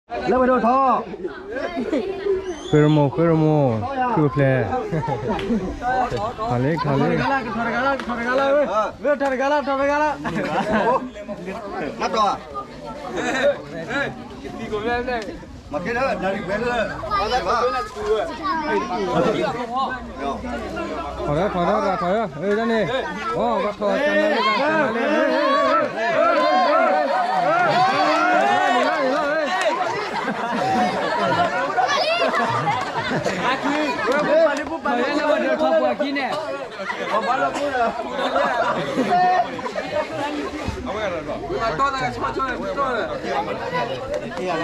လၢဝဲဒိၣ်ထီၣ်, ဃ့ရမိၢ် ဃ့ရမိၢ်, ခုၣ်ဖျဲး, ထီၣ်လံ ထီၣ်လံ, ထီၣ်တဂၤလၢ ထီၣ်တဂၤလၢ, ထီၣ်တဂၤလၢ ထီၣ်တဂၤလၢ, မၤက့ၤလၢ နၣ်ရံၣ်ဝဲလၢ ထီၣ်ဒီး ထီၣ်ဒီး ထီၣ်ဒီး န့ၣ်, အိ ဘၣ်ထီၣ် ကနၤလၢ ကနၤလၢ ထီၣ်ပှၤခံန့ၣ်, ထီၣ်ပဲတခိၣ်န့ၣ် ပဲန့ၣ်ဒီးသရၣ်ယ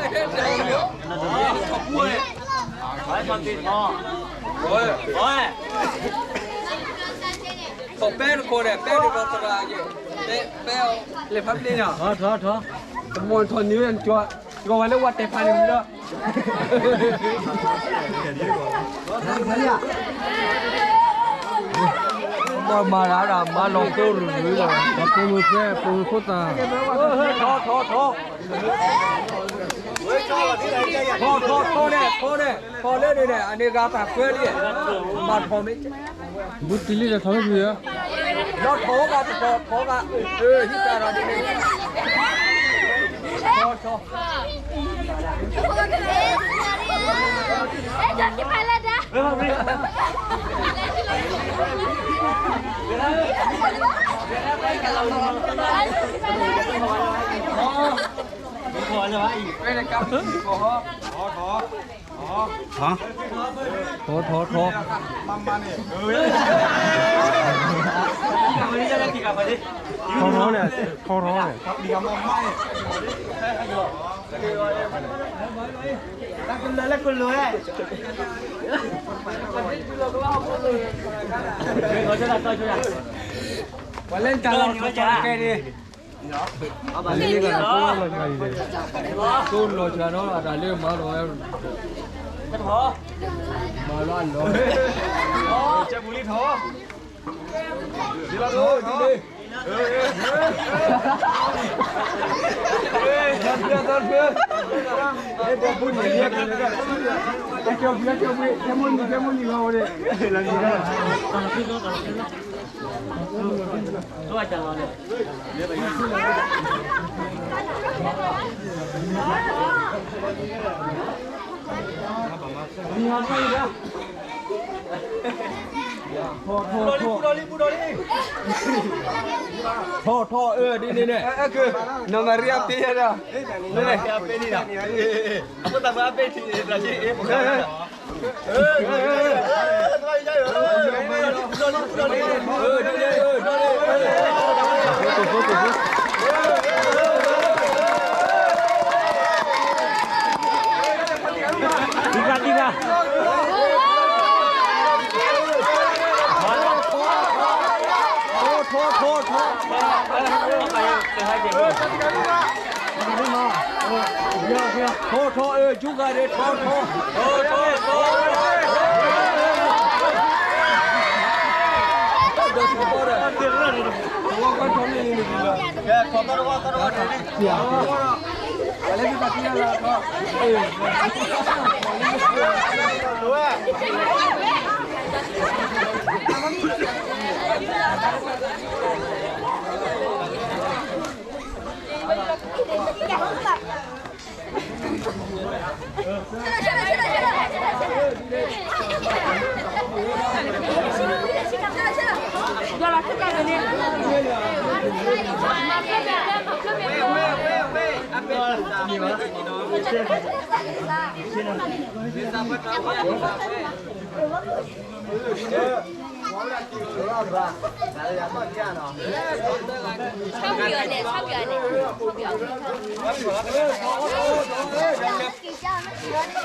ဲ, ပဲအီၤ လဲၤဖးပျ့ၤနီၤ, ထီၣ် ထီၣ် ထီၣ်, တမီၤထီၣ်နံၤဝဲ ကီဝဲလၢဝဲတဲဖးန့ၣ်ဒီး ဘၣ်မၤဒၣ် မၤလီၤသိရူၤရူၤလီၤ, ပိာ်မုၣ်ပဲ ပိာ်မုၣ်ဖိသၣ်, ထီၣ် ထီၣ် ထီၣ်, ထီၣ် ထီၣ်န့ၣ် ထီၣ်န့ၣ် ထီၣ်လၢန့ၣ်န့ၣ် အန့ၣ်ဂၤသးကွဲလံ, မၤထီၣ်မ့ၢ် ဘူးတံၢ်လံဒီးထီၣ်မ့ၢ်ပှၤဧၢ, ဒီးထီၣ်အိၣ်ဘၣ်တထီၣ် ထီၣ်ဘၣ်, ဟံၣ်သၣ်ဒီးန့ၣ်, ထီၣ် ထီၣ် ထီၣ် ထီၣ်, ထီၣ်ထီၣ်န့ၣ် ထီၣ်ထီၣ်န့ၣ် ပှၤလၢတၢ်လီၢ်ကဲန့ၣ် တိၢ်လီၤစှၤနီၤ အတၢ်လၢမၤလီၤဝဲ မၤလီၤအလီၢ် ကဲပူၤလံထီၣ် ဒ်လီၤဒ်လီၤ ထီၣ်ထီၣ်ထီၣ် ထီၣ်ထီၣ် အၢ ဒ်န့ၣ်န့ၣ် နီၢ်မၤရံအပ့ၤဒီး မ့ၢ်န့ၣ် အပ့ၤန့ၣ်ဒီး အဖိသၣ်မၤအပ့ၤထံၣ်န့ၣ် တၢ်ဆံးအ့ၣ်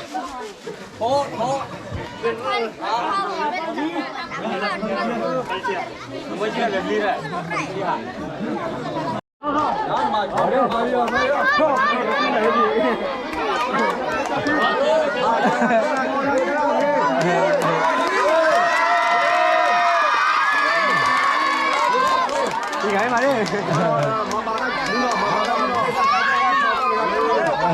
ဖိ ဒံဂၤဒံဂၤ ထီၣ်ထီၣ်ထီၣ်ထီၣ် ထီၣ်ထီၣ် အၢ ယူၤဂၤဒဲး ထီၣ်ထီၣ် ထီၣ်ထီၣ် ထီၣ်ထီၣ် ဒီဂၤမၤန့ၣ်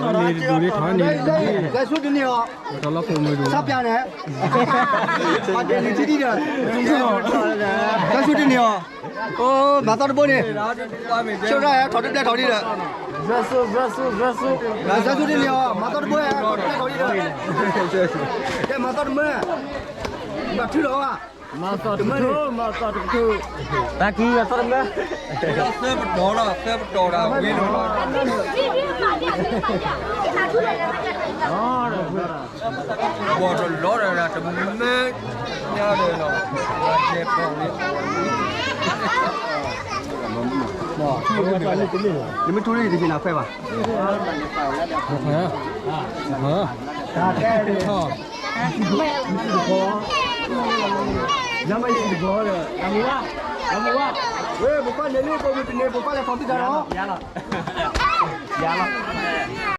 လၢပူၤန့ၣ်ထီၣ်န့ၣ် လၢဆူတန့ၢ်အီၤ ထီၣ်လီၤဖိမုၢ်ဒိၣ် ဆါပျၢ်န့ၣ် ပှၤကဲနုာ်ထံဒံဒီး လၢဆူတန့ၢ်အီၤ အိ မၤသီတဘိန့ၣ် ဆိရၣ်ထီၣ်တဘျဲၣ်ထီၣ်ဒံဒီး လၢဆူတန့ၢ်အီၤ မၤသီတဘိထီၣ်တဘျဲၣ်ထီၣ်ဒံဒီး ကဲမၤသီတမၢ ဘၣ်ထုးလီၤဘၣ် မၤသီတမၢ မၤသီတမၢ တၢ်ကံၤမၤသီတမၢ သၢပတီၢ်လီၤ သၢပတီၢ်ဒီးဝံၤလီၤလီၤ ဘီၣ်တလီၤဒီးတမၢ ညါဒီးလီၤ ယဲၢ်ပီၢ်န့ၣ် နမ့ၢ်ထူလၢယတဟ့ၣ်နၤဖဲဘၣ် ညါမ့ၢ်ယတဘီဒီး ဝဲ ပကွၢ်လဲၤလၢပမုၢ်တန့ၢ် ပကွၢ်လဲၤခီပီတၢ်လီၤ ယၤလီၤ ယၤလီၤ